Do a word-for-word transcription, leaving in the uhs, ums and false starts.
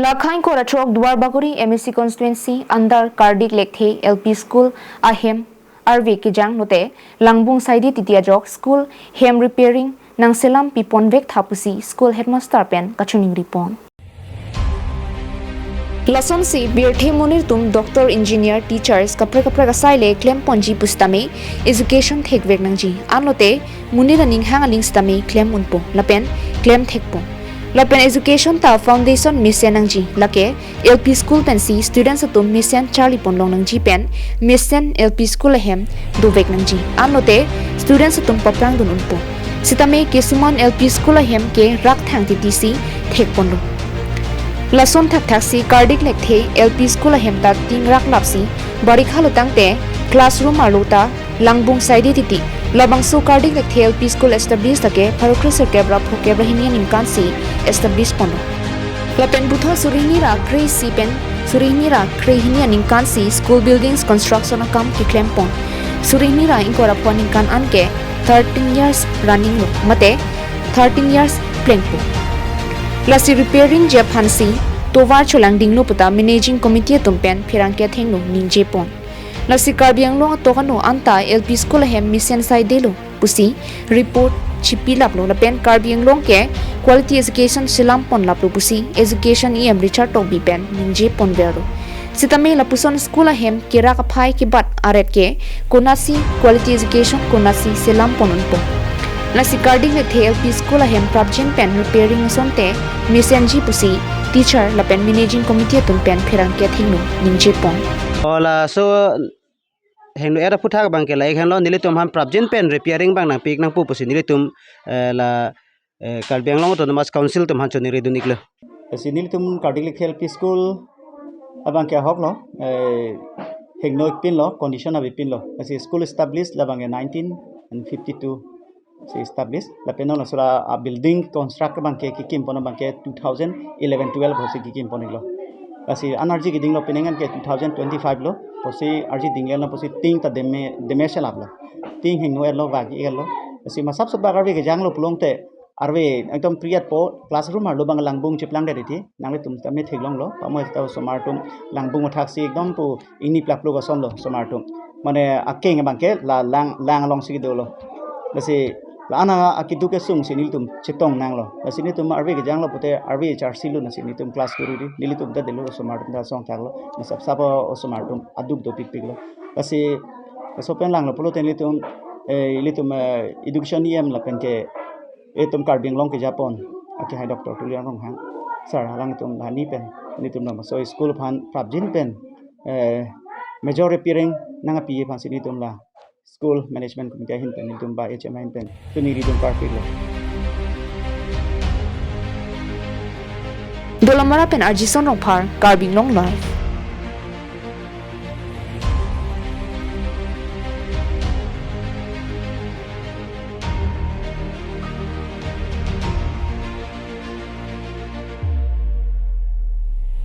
Lakha ingkoi ra throk Duar Bagori M A C constituency under Kardik Lekthe L P School ahem arve kejang lote Langbung Saide titi ajok school hem repairing nangselam piponvek tha pusi school headmaster pen kachiningri pon. Lasonsi birthe monit atum doctor, engineer, teachers kaprek kaprek asai le klemponji pusitame education thekvek nangji. Anlote monit aning hang aling sitame klem unpo lapen klem thekpo. Lapen education ta foundation mesen nangji, lake L P school pensi students atum mesen charli ponlong nangji pen mesen L P school ahem dovek nangji. Anlote students atum paprang dun unpo. Sitame kesuman L P school ahem ke rak thang titi si thekponlo. Lason thakthak si Kardik Lekthe L P school ahem ta ting rak lapsi barikha lo tangte classroom arlo ta Langbung Saide titi labangso Kardik Lekthe L P school establish lake pharo kre sirkep ra phokep ra hini aningkan si establish ponlo. Lapen puthot suri hini ra kre isi pen suri hini ra kre hini aningkan si school buildings construction akam keklem pon. Suri hini ra ingkoi ra pho aningkan anke thirteen years running lo mate thirteen years plengpo. Lasi repairing ji aphansi tovar cholangdinglo puta managing committee atum pen pherangke athengno ningje pon. Lasi Karbi Anglong atok ano anta L P school ahem mesen saidelo pusi report chipi laplo lapen Karbi Anglong ke quality education selam pon laplo pusi education E M Richard Tokbi pen ningje ponverlo. Sitame lapuson school ahem kerak aphai kebat aret ke konatsi quality education konatsi selam pon unpo. Lasi Kardik Lekthe L P school ahem prapjin pen repairing asonte mesenji pusi teacher lapen managing committee atum pen pherangke athengno ningje pon. O laso hengno era aphuthak abang ke la ek henlo, nelitum aphan prapjin pen repairing abang nangpik nangpo pusi nelitum, eh, la, eh, Karbi Anglong Autonomous Council atum aphan choningri dun iklo. Lasi nelitum Kardik Lekthe L P school abang ke ahok lo, eh, hengno ik pinlo, condition ave pinlo. Lasi school establish labang ke nineteen fifty-two si establish. Lapen non laso la, ah, building construct abang ke kekim pon abang ke two thousand eleven twelve pusi kekim pon iklo. Lasi an arji kedinglo, penang an ke two thousand twenty-five lo. Pusi arji dinglo pusi ting ta deme, deme selaplo. Ting hengno erlo, vagi erlo. Lasi masap sop bak arve kejanglo pulote arve ekdom priyat po, classroom arlo abang Langbung cheplangdet titi. Nanglitum tame theklonglo. Pamo ta osomar atum Langbung athak si ekdom pu ingni plak pluk ason lo osomar atum. Mane akeng abang ke la lang, lang alongsi kedolo. Lasi la an akeduk kesung si nelitum chetong nanglo. Lasi nelitum arve kejanglo pute arve charsi lo, lasi nelitum class kuri di. Nelitum ta delo, osomar atum ta songthaklo. Masap sap osomar atum aduk dopikpiklo. Lasi laso pen langlo pulote nelitum, eh, nelitum, eh, education E M lapen ke itum Karbi Anglong keja pon akehai Doctor Tuliram Ronghang sir alangtum banghini pen nelitum labangso school aphan prapjin pen, eh, major repairing nangpi aphansi nelitum la school management committee ahin pen nelitum ba H M ahin pen choningri dun parpiklo. Dolamara pen Arjison Rongphar, Karbi Anglong Live.